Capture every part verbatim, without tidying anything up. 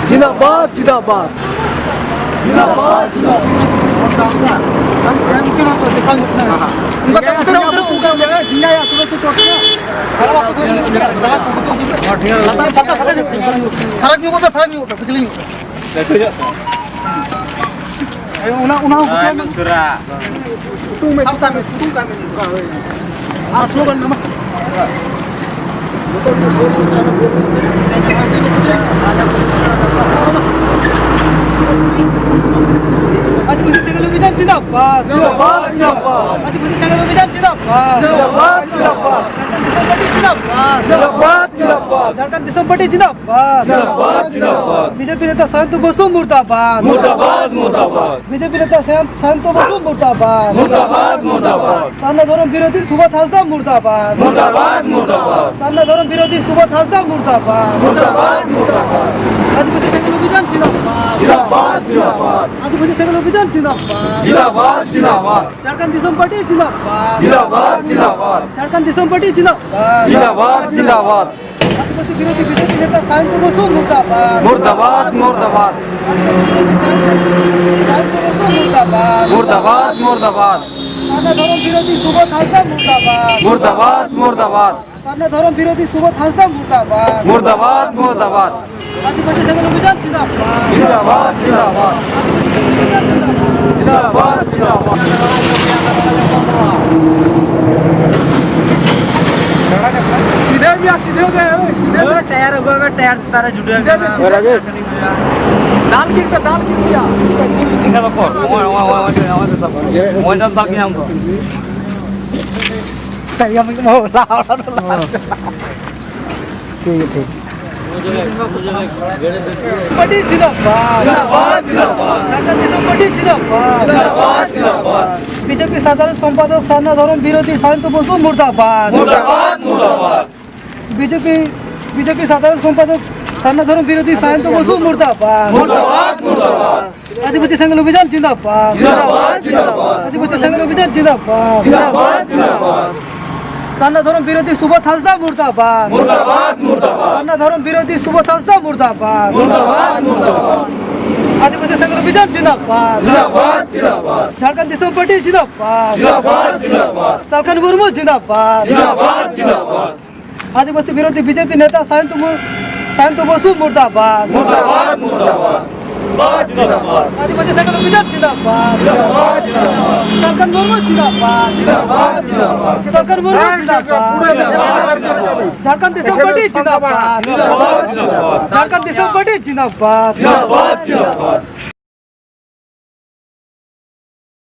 ᱡᱤᱱᱫᱟᱵᱟᱫ, ᱡᱤᱱᱫᱟᱵᱟᱫ᱾ ᱡᱤᱱᱫᱟᱵᱟᱫ, ᱡᱤᱱᱫᱟᱵᱟᱫ᱾ ᱚᱱᱠᱟ ᱛᱮ ᱚᱱᱛᱮ ᱨᱮ, ᱚᱱᱛᱮ ᱨᱮ, ᱚᱱᱛᱮ ᱨᱮ᱾ ᱯᱷᱟᱨᱟᱠ ᱧᱚᱜᱚᱜ ᱯᱮ, ᱯᱷᱟᱨᱟᱠ ᱧᱚᱜᱚᱜ ᱯᱮ, ᱯᱤᱪᱷᱞᱟᱹ ᱧᱚᱜᱚᱜ ᱯᱮ᱾ ᱚᱱᱟ, ᱚᱱᱟ ᱦᱚᱸ ᱜᱩᱴᱩᱝ ᱢᱮ, ᱜᱩᱴᱩᱝ ᱠᱟᱜ ᱢᱮ, ᱜᱩᱴᱩᱝ ᱠᱟᱜ ᱢᱮ᱾ ᱟᱨ slogan ᱢᱮ ᱢᱟ᱾ ᱟᱹᱫᱤᱵᱟᱹᱥᱤ ᱥᱮᱸᱜᱮᱞ ᱚᱵᱷᱤᱡᱟᱱ ᱡᱤᱱᱫᱟᱵᱟᱫ᱾ ᱡᱤᱱᱫᱟᱵᱟᱫ, ᱡᱤᱱᱫᱟᱵᱟᱫ᱾ ᱟᱹᱫᱤᱵᱟᱹᱥᱤ ᱥᱮᱸᱜᱮᱞ ᱚᱵᱷᱤᱡᱟᱱ ᱡᱤᱱᱫᱟᱵᱟᱫ᱾ ᱡᱤᱱᱫᱟᱵᱟᱫ, ᱡᱤᱱᱫᱟᱵᱟᱫ᱾ ᱡᱷᱟᱲᱠᱷᱚᱸᱰ ᱫᱤᱥᱚᱢ ᱯᱟᱨᱴᱤ ᱡᱤᱱᱫᱟᱵᱟᱫ᱾ ᱡᱤᱱᱫᱟᱵᱟᱫ, ᱡᱤᱱᱫᱟᱵᱟᱫ᱾ ᱡᱷᱟᱲᱠᱷᱚᱸᱰ ᱫᱤᱥᱚᱢ ᱯᱟᱨᱴᱤ ᱡᱤᱱᱫᱟᱵᱟᱫ᱾ ᱡᱤᱱᱫᱟᱵᱟᱫ, ᱡᱤᱱᱫᱟᱵᱟᱫ᱾ ᱵᱤᱡᱮᱯᱤ ᱱᱮᱛᱟ ᱥᱟᱭᱚᱱᱛᱚ ᱵᱚᱥᱩ ᱢᱩᱨᱫᱟᱵᱟᱫ᱾ ᱢᱩᱨᱫᱟᱵᱟᱫ, ᱢᱩᱨᱫᱟᱵᱟᱫ᱾ ᱵᱤᱡᱮᱯᱤ ᱱᱮᱛᱟ ᱥᱟᱭᱚᱱ-, ᱥᱟᱭᱚᱱᱛᱚ ᱵᱚᱥᱩ ᱢᱩᱨᱫᱟᱵᱟᱫ᱾ ᱢᱩᱨᱫᱟᱵᱟᱫ, ᱢᱩᱨᱫᱟᱵᱟᱫ᱾ ᱥᱟᱨᱱᱟ ᱫᱷᱚᱨᱚᱢ ᱵᱤᱨᱳᱫᱷᱤ ᱥᱩᱵᱳᱫᱷ ᱦᱟᱸᱥᱫᱟ ᱢᱩᱨᱫᱟᱵᱟᱫ᱾ ᱢᱩᱨᱫᱟᱵᱟᱫ, ᱢᱩᱨᱫᱟᱵᱟᱫ᱾ ᱥᱟᱨᱱᱟ ᱫᱷᱚᱨᱚᱢ ᱵᱤᱨᱳᱫᱷᱤ ᱥᱩᱵᱳᱫᱷ ᱦᱟᱸᱥᱫᱟ ᱢᱩᱨᱫᱟᱵᱟᱫ᱾ ᱢᱩᱨᱫᱟᱵᱟᱫ, ᱢᱩᱨᱫᱟᱵᱟᱫ᱾ ᱟᱹᱫᱤᱵᱟᱹᱥᱤ ᱥᱮᱸᱜᱮᱞ ᱚᱵᱷᱤᱡᱟᱱ ᱡᱤᱱᱫᱟᱵᱟᱫ᱾ ᱡᱤᱱᱫᱟᱵᱟᱫ, ᱡᱤᱱᱫᱟᱵᱟᱫ᱾ ᱟᱹᱫᱤᱵᱟᱹᱥᱤ ᱥᱮᱸᱜᱮᱞ ᱚᱵᱷᱤᱡᱟᱱ ᱡᱤᱱᱫᱟᱵᱟᱫ᱾ ᱡᱤᱱᱫᱟᱵᱟᱫ, ᱡᱤᱱᱫᱟᱵᱟᱫ᱾ ᱡᱷᱟᱲᱠᱷᱚᱸᱰ ᱫᱤᱥᱚᱢ ᱯᱟᱨᱴᱤ ᱡᱤᱱᱫᱟᱵᱟᱫ᱾ ᱡᱤᱱᱫᱟᱵᱟᱫ, ᱡᱤᱱᱫᱟᱵᱟᱫ᱾ ᱡᱷᱟᱲᱠᱷᱚᱸᱰ ᱫᱤᱥᱚᱢ ᱯᱟᱨᱴᱤ ᱡᱤᱱᱫᱟᱵᱟᱫ᱾ ᱡᱤᱱᱫᱟᱵᱟᱫ, ᱡᱤᱱᱫᱟᱵᱟᱫ᱾ ᱟᱹᱫᱤᱵᱟᱹᱥᱤ ᱵᱤᱨᱳᱫᱷᱤ ᱵᱤᱡᱮᱯᱤ ᱱᱮᱛᱟ ᱥᱟᱭᱚᱱᱛᱚ ᱵᱚᱥᱩ ᱢᱩᱨᱫᱟᱵᱟᱫ᱾ ᱢᱩᱨᱫᱟᱵᱟᱫ, ᱢᱩᱨᱫᱟᱵᱟᱫ᱾ ᱟᱹᱫᱤᱵᱟᱹᱥᱤ ᱵᱤᱨᱳᱫᱷᱤ ᱥᱟᱭᱚᱱᱛᱚ, ᱥᱟᱭᱚᱱᱛᱚ ᱵᱚᱥᱩ ᱢᱩᱨᱫᱟᱵᱟᱫ᱾ ᱢᱩᱨᱫᱟᱵᱟᱫ, ᱢᱩᱨᱫᱟᱵᱟᱫ᱾ ᱥᱟᱨᱱᱟ ᱫᱷᱚᱨᱚᱢ ᱵᱤᱨᱳᱫᱷᱤ ᱥᱩᱵᱳᱫᱷ ᱦᱟᱸᱥᱫᱟ ᱢᱩᱨᱫᱟᱵᱟᱫ᱾ ᱢᱩᱨᱫᱟᱵᱟᱫ, ᱢᱩᱨᱫᱟᱵᱟᱫ᱾ ᱥᱟᱨᱱᱟ ᱫᱷᱚᱨᱚᱢ ᱵᱤᱨᱳᱫᱷᱤ ᱥᱩᱵᱳᱫᱷ ᱦᱟᱸᱥᱫᱟ ᱢᱩᱨᱫᱟᱵᱟᱫ᱾ ᱢᱩᱨᱫᱟᱵᱟᱫ, ᱢᱩᱨᱫᱟᱵᱟᱫ᱾ ᱟᱹᱫᱤᱵᱟᱹᱥᱤ ᱥᱮᱸᱜᱮᱞ ᱚᱵᱷᱤᱡᱟᱱ ᱡᱤᱱᱫᱟᱵᱟᱫ᱾ ᱡᱤᱱᱫᱟᱵᱟᱫ, ᱡᱤᱱᱫᱟᱵᱟᱫ᱾ ᱟᱹᱫᱤᱵᱟᱹᱥᱤ ᱥᱮᱸᱜᱮᱞ ᱚᱵᱷᱤᱡᱟᱱ ᱡᱤᱱᱫᱟᱵᱟᱫ᱾ ᱡᱤᱱᱫᱟᱵᱟᱫ, ᱡᱤᱱᱫᱟᱵᱟᱫ᱾ ᱥᱤᱫᱷᱟᱹ ᱜᱮᱭᱟ, ᱥᱤᱫᱷᱟᱹ ᱜᱮ, ᱳᱭ, ᱥᱤᱫᱷᱟᱹ ᱜᱮ᱾ ᱳᱭ, ᱴᱟᱭᱟᱨ ᱟᱹᱜᱩᱭ ᱢᱮ, ᱴᱟᱭᱟᱨ ᱪᱮᱛᱟᱱ ᱨᱮ ᱡᱩᱲᱟᱹᱣ ᱢᱮ᱾ ᱨᱟᱡᱮᱥ᱾ ᱫᱟᱞ ᱠᱤᱱ ᱯᱮ, ᱫᱟᱞ ᱠᱤᱱ ᱯᱮ᱾ ᱱᱚᱜᱼᱚᱭ, ᱱᱚᱜᱼᱚᱭ, ᱱᱚᱜᱼᱚᱭ, ᱱᱚᱜᱼᱚᱭ, ᱱᱚᱜᱼᱚᱭ ᱫᱟᱞ ᱠᱤᱱ ᱧᱟᱢ ᱠᱚ᱾ ᱴᱟᱭᱟᱨ ᱢᱟ ᱞᱟᱦᱟ ᱚᱲᱟᱜ ᱨᱮ ᱞᱟᱦᱟ᱾ ᱴᱷᱤᱠ ᱜᱮᱭᱟ, ᱴᱷᱤᱠ᱾ ᱯᱟᱨᱴᱤ ᱡᱤᱱᱫᱟᱵᱟᱫ᱾ ᱡᱤᱱᱫᱟᱵᱟᱫ, ᱡᱤᱱᱫᱟᱵᱟᱫ᱾ ᱡᱷᱟᱲᱠᱷᱚᱸᱰ ᱫᱤᱥᱚᱢ ᱯᱟᱨᱴᱤ ᱡᱤᱱᱫᱟᱵᱟᱫ᱾ ᱡᱤᱱᱫᱟᱵᱟᱫ, ᱡᱤᱱᱫᱟᱵᱟᱫ᱾ ᱵᱤᱡᱮᱯᱤ ᱥᱟᱫᱷᱟᱨᱚᱱ ᱥᱚᱢᱯᱟᱫᱚᱠ ᱥᱟᱨᱱᱟ ᱫᱷᱚᱨᱚᱢ ᱵᱤᱨᱳᱫᱷᱤ ᱥᱟᱭᱚᱱᱛᱚ ᱵᱚᱥᱩ ᱢᱩᱨᱫᱟᱵᱟᱫ᱾ ᱢᱩᱨᱫᱟᱵᱟᱫ, ᱢᱩᱨᱫᱟᱵᱟᱫ᱾ ᱵᱤᱡᱮᱯᱤ, ᱵᱤᱡᱮᱯᱤ ᱥᱟᱫᱷᱟᱨᱚᱱ ᱥᱚᱢᱯᱟᱫᱚᱠ ᱥᱟᱨᱱᱟ ᱫᱷᱚᱨᱚᱢ ᱵᱤᱨᱳᱫᱷᱤ ᱥᱟᱭᱚᱱᱛᱚ ᱵᱚᱥᱩ ᱢᱩᱨᱫᱟᱵᱟᱫ᱾ ᱢᱩᱨᱫᱟᱵᱟᱫ, ᱢᱩᱨᱫᱟᱵᱟᱫ᱾ ᱟᱹᱫᱤᱵᱟᱹᱥᱤ ᱥᱮᱸᱜᱮᱞ ᱚᱵᱷᱤᱡᱟᱱ ᱡᱤᱱᱫᱟᱵᱟᱫ᱾ ᱡᱤᱱᱫᱟᱵᱟᱫ, ᱡᱤᱱᱫᱟᱵᱟᱫ᱾ ᱟᱹᱫᱤᱵᱟᱹᱥᱤ ᱥᱮᱸᱜᱮᱞ ᱚᱵᱷᱤᱡᱟᱱ ᱡᱤᱱᱫᱟᱵᱟᱫ᱾ ᱡᱤᱱᱫᱟᱵᱟᱫ, ᱡᱤᱱᱫᱟᱵᱟᱫ᱾ ᱥᱟᱨᱱᱟ ᱫᱷᱚᱨᱚᱢ ᱵᱤᱨᱳᱫᱷᱤ ᱥᱩᱵᱳᱫᱷ ᱦᱟᱸᱥᱫᱟ ᱢᱩᱨᱫᱟᱵᱟᱫ᱾ ᱢᱩᱨᱫᱟᱵᱟᱫ, ᱢᱩᱨᱫᱟᱵᱟᱫ᱾ ᱥᱟᱨᱱᱟ ᱫᱷᱚᱨᱚᱢ ᱵᱤᱨᱳᱫᱷᱤ ᱥᱩᱵᱳᱫᱷ ᱦᱟᱸᱥᱫᱟ ᱢᱩᱨᱫᱟᱵᱟᱫ᱾ ᱢᱩᱨᱫᱟᱵᱟᱫ, ᱢᱩᱨᱫᱟᱵᱟᱫ᱾ ᱟᱹᱫᱤᱵᱟᱹᱥᱤ ᱥᱮᱸᱜᱮᱞ ᱚᱵᱷᱤᱡᱟᱱ ᱡᱤᱱᱫᱟᱵᱟᱫ᱾ ᱡᱤᱱᱫᱟᱵᱟᱫ, ᱡᱤᱱᱫᱟᱵᱟᱫ᱾ ᱡᱷᱟᱲᱠᱷᱚᱸᱰ ᱫᱤᱥᱚᱢ ᱯᱟᱨᱴᱤ ᱡᱤᱱᱫᱟᱵᱟᱫ᱾ ᱡᱤᱱᱫᱟᱵᱟᱫ, ᱡᱤᱱᱫᱟᱵᱟᱫ᱾ ᱥᱟᱞᱠᱷᱟᱱ ᱢᱩᱨᱢᱩ ᱡᱤᱱᱫᱟᱵᱟᱫ᱾ ᱡᱤᱱᱫᱟᱵᱟᱫ, ᱡᱤᱱᱫᱟᱵᱟᱫ᱾ ᱟᱹᱫᱤᱵᱟᱹᱥᱤ ᱵᱤᱨᱳᱫᱷᱤ ᱵᱤᱡᱮᱯᱤ ᱱᱮᱛᱟ ᱥᱟᱭᱚᱱᱛᱚ ᱢᱩ-, ᱥᱟᱭᱚᱱᱛᱚ ᱵᱚᱥᱩ ᱢᱩᱨᱫᱟᱵᱟᱫ᱾ ᱢᱩᱨᱫᱟᱵᱟᱫ, ᱢᱩᱨᱫᱟᱵᱟᱫ᱾ ᱡᱤᱱᱫᱟᱵᱟᱫ, ᱡᱤᱱᱫᱟᱵᱟᱫ᱾ ᱟᱹᱫᱤᱵᱟᱹᱥᱤ ᱥᱮᱸᱜᱮᱞ ᱚᱵᱷᱤᱡᱟᱱ ᱡᱤᱱᱫᱟᱵᱟᱫ᱾ ᱡᱤᱱᱫᱟᱵᱟᱫ, ᱡᱤᱱᱫᱟᱵᱟᱫ᱾ ᱥᱟᱞᱠᱷᱟᱱ ᱢᱩᱨᱢᱩ ᱡᱤᱱᱫᱟᱵᱟᱫ᱾ ᱡᱤᱱᱫᱟᱵᱟᱫ, ᱡᱤᱱᱫᱟᱵᱟᱫ᱾ ᱥᱟᱞᱠᱷᱟᱱ ᱢᱩᱨᱢᱩ ᱡᱤᱱᱫᱟᱵᱟᱫ᱾ ᱡᱤᱱᱫᱟᱵᱟᱫ, ᱡᱤᱱᱫᱟᱵᱟᱫ᱾ ᱡᱷᱟᱲᱠᱷᱚᱸᱰ ᱫᱤᱥᱚᱢ ᱯᱟᱨᱴᱤ ᱡᱤᱱᱫᱟᱵᱟᱫ᱾ ᱡᱤᱱᱫᱟᱵᱟᱫ, ᱡᱤᱱᱫᱟᱵᱟᱫ᱾ ᱡᱷᱟᱲᱠᱷᱚᱸᱰ ᱫᱤᱥᱚᱢ ᱯᱟᱨᱴᱤ ᱡᱤᱱᱫᱟᱵᱟᱫ᱾ ᱡᱤᱱᱫᱟᱵᱟᱫ, ᱡᱤᱱᱫᱟᱵᱟᱫ᱾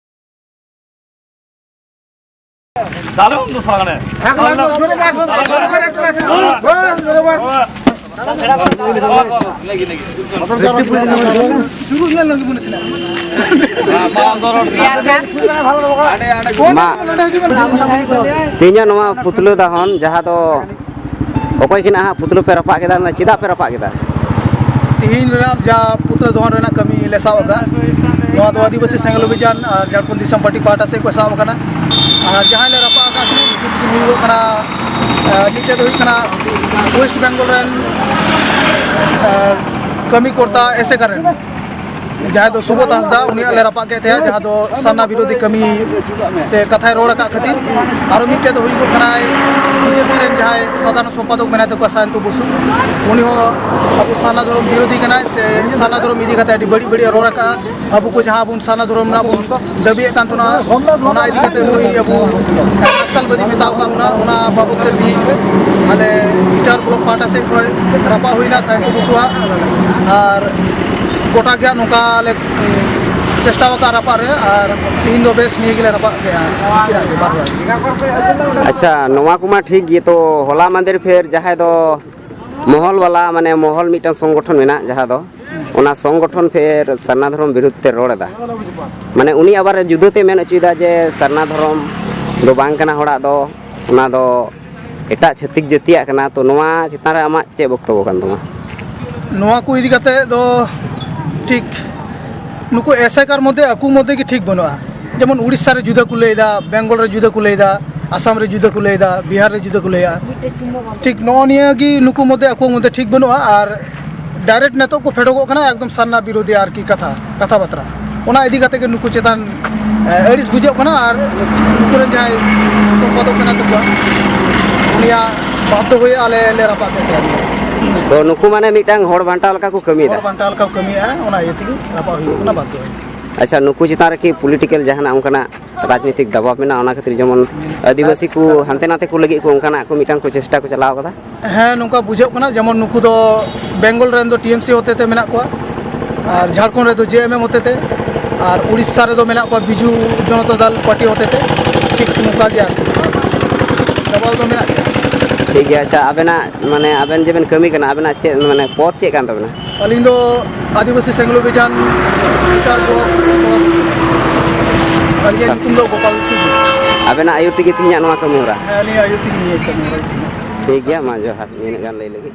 ᱫᱟᱞᱮ ᱩᱱ ᱫᱚ ᱥᱟᱜᱲᱮ᱾ ᱢᱟ, ᱛᱮᱦᱮᱧᱟᱜ ᱱᱚᱣᱟ ᱯᱩᱛᱞᱟᱹ ᱫᱟᱦᱚᱱ, ᱡᱟᱦᱟᱸ ᱫᱚ ᱚᱠᱚᱭ ᱠᱤᱱᱟᱜ ᱦᱟᱸᱜ ᱯᱩᱛᱞᱟᱹ ᱯᱮ ᱨᱟᱯᱟᱜ ᱠᱮᱫᱟ, ᱢᱟᱱᱮ ᱪᱮᱫᱟᱜ ᱯᱮ ᱨᱟᱯᱟᱜ ᱠᱮᱫᱟ? ᱛᱤᱦᱤᱧ ᱨᱮᱱᱟᱜ ᱡᱟ ᱯᱩᱛᱞᱟᱹ ᱫᱚᱦᱚᱱ ᱨᱮᱱᱟᱜ ᱠᱟᱹᱢᱤ ᱞᱮ ᱥᱟᱵ ᱟᱠᱟᱫ, ᱱᱚᱣᱟ ᱫᱚ ᱟᱹᱫᱤᱵᱟᱹᱥᱤ ᱥᱮᱸᱜᱮᱞ ᱚᱵᱷᱤᱡᱟᱱ ᱟᱨ ᱡᱷᱟᱲᱠᱷᱚᱸᱰ ᱫᱤᱥᱚᱢ ᱯᱟᱨᱴᱤ ᱯᱟᱦᱴᱟ ᱥᱮᱫ ᱠᱷᱚᱱ ᱥᱟᱵ ᱟᱠᱟᱱᱟ᱾ ᱟᱨ ᱡᱟᱦᱟᱸᱭ ᱞᱮ ᱨᱟᱯᱟᱜ ᱟᱠᱟᱫ ᱠᱤᱱᱟ, ᱩᱱᱠᱤᱱ ᱫᱚᱠᱤᱱ ᱦᱩᱭᱩᱜᱚᱜ ᱠᱟᱱᱟ, ᱟᱨ, ᱢᱤᱫᱴᱮᱡ ᱫᱚ ᱦᱩᱭᱩᱜ ᱠᱟᱱᱟ ᱳᱭᱮᱥᱴ ᱵᱮᱝᱜᱚᱞ ᱨᱮᱱ, ᱟᱨ, ᱠᱟᱹᱢᱤ ᱠᱚᱨᱛᱟ ᱮᱥᱮᱠᱟ ᱨᱮᱱ, ᱡᱟᱦᱟᱸᱭ ᱫᱚ ᱥᱩᱵᱳᱫᱷ ᱦᱟᱸᱥᱫᱟ, ᱩᱱᱤᱭᱟᱜ ᱞᱮ ᱨᱟᱯᱟᱜ ᱠᱮᱫ ᱛᱟᱭᱟ, ᱡᱟᱦᱟᱸ ᱫᱚ ᱥᱟᱨᱱᱟ ᱵᱤᱨᱳᱫᱷᱤ ᱠᱟᱹᱢᱤ ᱥᱮ ᱠᱟᱛᱷᱟᱭ ᱨᱚᱲ ᱟᱠᱟᱫ ᱠᱷᱟᱹᱛᱤᱨ᱾ ᱟᱨᱚ ᱢᱤᱫᱴᱮᱡ ᱫᱚ ᱦᱩᱭᱩᱜᱚᱜ ᱠᱟᱱᱟᱭ ᱵᱤᱡᱮᱯᱤ ᱨᱮᱱ ᱡᱟᱦᱟᱸᱭ ᱥᱟᱫᱷᱟᱨᱚᱱ ᱥᱚᱢᱯᱟᱫᱚᱠ ᱢᱮᱱᱟᱭ ᱛᱟᱠᱚᱣᱟ ᱥᱟᱭᱚᱱᱛᱚ ᱵᱚᱥᱩ, ᱩᱱᱤ ᱦᱚᱸ ᱟᱵᱚ ᱥᱟᱨᱱᱟ ᱫᱷᱚᱨᱚᱢ ᱵᱤᱨᱳᱫᱷᱤ ᱠᱟᱱᱟᱭ, ᱥᱮ ᱥᱟᱨᱱᱟ ᱫᱷᱚᱨᱚᱢ ᱤᱫᱤ ᱠᱟᱛᱮ ᱟᱹᱰᱤ ᱵᱟᱹᱲᱤᱡ ᱵᱟᱹᱲᱤᱡ ᱮ ᱨᱚᱲ ᱟᱠᱟᱫᱼᱟ᱾ ᱟᱵᱚ ᱠᱚ ᱡᱟᱦᱟᱸ ᱵᱚᱱ ᱥᱟᱨᱱᱟ ᱫᱷᱚᱨᱚᱢ ᱨᱮᱱᱟᱜ ᱵᱚᱱ ᱫᱟᱹᱵᱤᱭᱮᱫ ᱠᱟᱱ ᱛᱟᱦᱮᱱᱟ, ᱚᱱᱟ ᱤᱫᱤ ᱠᱟᱛᱮ ᱱᱩᱭ ᱟᱵᱚ ᱱᱟᱠᱥᱟᱞᱵᱟᱫᱤ ᱢᱮᱛᱟᱣ ᱟᱠᱟᱫ ᱵᱚᱱᱟ, ᱚᱱᱟ ᱵᱟᱵᱚᱫ ᱛᱮ ᱛᱮᱦᱮᱧ ᱟᱞᱮ ᱵᱤᱪᱟᱨ ᱵᱞᱚᱠ ᱯᱟᱦᱴᱟ ᱥᱮᱫ ᱠᱷᱚᱱ ᱨᱟᱯᱟᱜ ᱦᱩᱭᱱᱟ ᱥᱟᱭᱚᱱᱛᱚ ᱵᱚᱥᱩᱣᱟᱜ᱾ ᱟᱨ ᱜᱚᱴᱟ ᱜᱮ ᱦᱟᱸᱜ ᱱᱚᱝᱠᱟ ᱞᱮ ᱪᱮᱥᱴᱟ ᱟᱠᱟᱫ ᱨᱟᱯᱟᱜ ᱨᱮ, ᱟᱨ ᱛᱮᱦᱮᱧ ᱫᱚ ᱵᱮᱥ ᱱᱤᱭᱟᱹ ᱜᱮᱞᱮ ᱨᱟᱯᱟᱜ ᱠᱮᱜᱼᱟ, ᱩᱱᱠᱤᱱᱟᱜ ᱜᱮ ᱵᱟᱨ ᱦᱚᱲ᱾ ᱟᱪᱪᱷᱟ, ᱱᱚᱣᱟ ᱠᱚᱢᱟ ᱴᱷᱤᱠ ᱜᱮ, ᱛᱚ ᱦᱚᱞᱟ ᱢᱟᱫᱷᱮᱨ ᱯᱷᱮᱨ ᱡᱟᱦᱟᱸᱭ ᱫᱚ ᱢᱚᱦᱚᱞ ᱵᱟᱞᱟ, ᱢᱟᱱᱮ ᱢᱚᱦᱚᱞ ᱢᱤᱫᱴᱟᱝ ᱥᱚᱝᱜᱚᱴᱷᱚᱱ ᱢᱮᱱᱟᱜ, ᱡᱟᱦᱟᱸ ᱫᱚ ᱚᱱᱟ ᱥᱚᱝᱜᱚᱴᱷᱚᱱ ᱯᱷᱮᱨ ᱥᱟᱨᱱᱟ ᱫᱷᱚᱨᱚᱢ ᱵᱤᱨᱩᱫᱷ ᱛᱮ ᱨᱚᱲ ᱮᱫᱟ, ᱢᱟᱱᱮ ᱩᱱᱤ ᱟᱵᱟᱨ ᱡᱩᱫᱟᱹᱛᱮ ᱢᱮᱱ ᱦᱚᱪᱚᱭᱮᱫᱟ ᱡᱮ ᱥᱟᱨᱱᱟ ᱫᱷᱚᱨᱚᱢ ᱫᱚ ᱵᱟᱝ ᱠᱟᱱᱟ ᱦᱚᱲᱟᱜ ᱫᱚ, ᱚᱱᱟ ᱫᱚ ᱮᱴᱟᱜ ᱪᱷᱟᱹᱛᱤᱠ ᱡᱟᱹᱛᱤᱭᱟᱜ ᱠᱟᱱᱟ᱾ ᱛᱚ ᱱᱚᱣᱟ ᱪᱮᱛᱟᱱ ᱨᱮ ᱟᱢᱟᱜ ᱪᱮᱫ ᱵᱚᱠᱛᱚᱵᱚ ᱠᱟᱱ ᱛᱟᱢᱟ? ᱱᱚᱣᱟ ᱠᱚ ᱤᱫᱤ ᱠᱟᱛᱮ ᱫᱚ ᱴᱷᱤᱠ ᱱᱩᱠᱩ ᱮᱥᱮᱠᱟᱨ ᱢᱚᱫᱽᱫᱷᱮ ᱟᱠᱚ ᱢᱚᱫᱽᱫᱷᱮ ᱜᱮ ᱴᱷᱤᱠ ᱵᱟᱹᱱᱩᱜᱼᱟ᱾ ᱡᱮᱢᱚᱱ ᱩᱲᱤᱥᱥᱟ ᱨᱮ ᱡᱩᱫᱟᱹ ᱠᱚ ᱞᱟᱹᱭᱫᱟ, ᱵᱮᱝᱜᱚᱞ ᱨᱮ ᱡᱩᱫᱟᱹ ᱠᱚ ᱞᱟᱹᱭᱫᱟ, ᱟᱥᱟᱢ ᱨᱮ ᱡᱩᱫᱟᱹ ᱠᱚ ᱞᱟᱹᱭᱫᱟ, ᱵᱤᱦᱟᱨ ᱨᱮ ᱡᱩᱫᱟᱹ ᱠᱚ ᱞᱟᱹᱭᱟ᱾ ᱴᱷᱤᱠ ᱱᱚᱜᱼᱚ ᱱᱤᱭᱟᱹ ᱜᱮ ᱱᱩᱠᱩ ᱢᱚᱫᱽᱫᱷᱮ, ᱟᱠᱚ ᱢᱚᱫᱽᱫᱷᱮ ᱴᱷᱤᱠ ᱵᱟᱹᱱᱩᱜᱼᱟ᱾ ᱟᱨ ᱰᱟᱭᱨᱮᱠᱴ ᱱᱤᱛᱚᱜ ᱠᱚ ᱯᱷᱮᱰᱚᱜᱚᱜ ᱠᱟᱱᱟ ᱮᱠᱫᱚᱢ ᱥᱟᱨᱱᱟ ᱵᱤᱨᱳᱫᱷᱤ ᱟᱨᱠᱤ ᱠᱟᱛᱷᱟ, ᱠᱟᱛᱷᱟ ᱵᱟᱛᱨᱟ᱾ ᱚᱱᱟ ᱤᱫᱤ ᱠᱟᱛᱮ ᱜᱮ ᱱᱩᱠᱩ ᱪᱮᱛᱟᱱ, ᱮ, ᱟᱹᱲᱤᱥ ᱵᱩᱡᱷᱟᱹᱜ ᱠᱟᱱᱟ᱾ ᱟᱨ ᱱᱩᱠᱩ ᱨᱮᱱ ᱡᱟᱦᱟᱸᱭ ᱥᱚᱢᱯᱟᱫᱚᱠ ᱢᱮᱱᱟᱜ ᱛᱟᱠᱚᱣᱟ, ᱩᱱᱤᱭᱟᱜ ᱵᱟᱫᱽᱫᱷᱚ ᱦᱚᱭᱮ ᱟᱞᱮ ᱞᱮ ᱨᱟᱯᱟᱜ ᱠᱮᱫ ᱛᱟᱭᱟ᱾ ᱛᱚ ᱱᱩᱠᱩ ᱢᱟᱱᱮ ᱢᱤᱫᱴᱟᱝ ᱦᱚᱲ ᱵᱟᱱᱴᱟᱣ ᱞᱮᱠᱟ ᱠᱚ ᱠᱟᱹᱢᱤᱭᱮᱫᱟ᱾ ᱦᱚᱲ ᱵᱟᱱᱴᱟᱣ ᱞᱮᱠᱟ ᱠᱚ ᱠᱟᱹᱢᱤᱭᱮᱫᱼᱟ, ᱚᱱᱟ ᱤᱭᱟᱹ ᱛᱮᱜᱮ ᱨᱟᱯᱟᱜ ᱦᱩᱭᱩᱜ ᱠᱟᱱᱟ ᱵᱟᱫᱽᱫᱷᱚ ᱦᱚᱭᱮ᱾ ᱟᱪᱪᱷᱟ, ᱱᱩᱠᱩ ᱪᱮᱛᱟᱱ ᱨᱮᱠᱤ ᱯᱚᱞᱤᱴᱤᱠᱮᱞ ᱡᱟᱦᱟᱱᱟᱜ ᱚᱱᱠᱟᱱᱟᱜ ᱨᱟᱡᱽᱱᱤᱛᱤᱠ ᱫᱟᱵᱟᱣ ᱢᱮᱱᱟᱜᱼᱟ? ᱚᱱᱟ ᱠᱷᱟᱹᱛᱤᱨ ᱡᱮᱢᱚᱱ ᱟᱹᱫᱤᱵᱟᱹᱥᱤ ᱠᱚ ᱦᱟᱱᱛᱮ ᱱᱟᱛᱮ ᱠᱚ ᱞᱟᱹᱜᱤᱫ ᱠᱚ ᱚᱱᱠᱟᱱᱟᱜ ᱠᱚ ᱢᱤᱫᱴᱟᱝ ᱠᱚ ᱪᱮᱥᱴᱟ ᱠᱚ ᱪᱟᱞᱟᱣ ᱠᱟᱫᱟ᱾ ᱦᱮᱸ, ᱱᱚᱝᱠᱟ ᱵᱩᱡᱷᱟᱹᱜ ᱠᱟᱱᱟ, ᱡᱮᱢᱚᱱ ᱱᱩᱠᱩ ᱫᱚ ᱵᱮᱝᱜᱚᱞ ᱨᱮᱱ ᱫᱚ ᱴᱤ ᱮᱢ ᱥᱤ ᱦᱚᱛᱮᱛᱮ ᱢᱮᱱᱟᱜ ᱠᱚᱣᱟ, ᱟᱨ ᱡᱷᱟᱲᱠᱷᱚᱸᱰ ᱨᱮᱫᱚ ᱡᱮ ᱮᱢ ᱮᱢ ᱦᱚᱛᱮᱛᱮ, ᱟᱨ ᱩᱲᱤᱥᱥᱟ ᱨᱮᱫᱚ ᱢᱮᱱᱟᱜ ᱠᱚᱣᱟ ᱵᱤᱡᱩ ᱡᱚᱱᱚᱛᱟ ᱫᱟᱞ ᱯᱟᱨᱴᱤ ᱦᱚᱛᱮᱛᱮ᱾ ᱴᱷᱤᱠ ᱱᱚᱝᱠᱟ ᱜᱮ ᱟᱨᱠᱤ ᱫᱟᱵᱟᱣ ᱫᱚ ᱢᱮᱱᱟᱜ ᱜᱮᱭᱟ᱾ ᱴᱷᱤᱠ ᱜᱮᱭᱟ᱾ ᱟᱪᱪᱷᱟ, ᱟᱵᱮᱱᱟᱜ ᱢᱟᱱᱮ ᱟᱵᱮᱱ ᱡᱮᱵᱮᱱ ᱠᱟᱹᱢᱤ ᱠᱟᱱᱟ, ᱟᱵᱮᱱᱟᱜ ᱪᱮᱫ ᱢᱟᱱᱮ ᱯᱚᱫᱽ ᱪᱮᱫ ᱠᱟᱱ ᱛᱟᱵᱮᱱᱟ? ᱟᱹᱞᱤᱧ ᱫᱚ ᱟᱹᱫᱤᱵᱟᱹᱥᱤ ᱥᱮᱸᱜᱮᱞ ᱚᱵᱷᱤᱡᱟᱱ ᱞᱤᱰᱟᱨ ᱵᱞᱚᱠ ᱥᱚᱦᱚ-, ᱟᱹᱞᱤᱧᱟᱜ ᱧᱩᱛᱩᱢ ᱫᱚ ᱜᱳᱯᱟᱞ ᱴᱩᱰᱩ᱾ ᱟᱵᱮᱱᱟᱜ ᱟᱹᱭᱩᱨ ᱛᱮᱜᱮ ᱛᱮᱦᱮᱧᱟᱜ ᱱᱚᱣᱟ ᱠᱟᱹᱢᱤ ᱦᱚᱨᱟ? ᱦᱮᱸ, ᱟᱹᱞᱤᱧᱟᱜ ᱟᱹᱭᱩᱨ ᱛᱮᱜᱮ ᱱᱤᱭᱟᱹ ᱠᱟᱹᱢᱤ ᱦᱚᱨᱟ᱾ ᱴᱷᱤᱠ ᱜᱮᱭᱟ, ᱢᱟ ᱡᱚᱦᱟᱨ, ᱱᱤᱱᱟᱹᱜ ᱜᱟᱱ ᱞᱟᱹᱭ ᱞᱟᱹᱜᱤᱫ᱾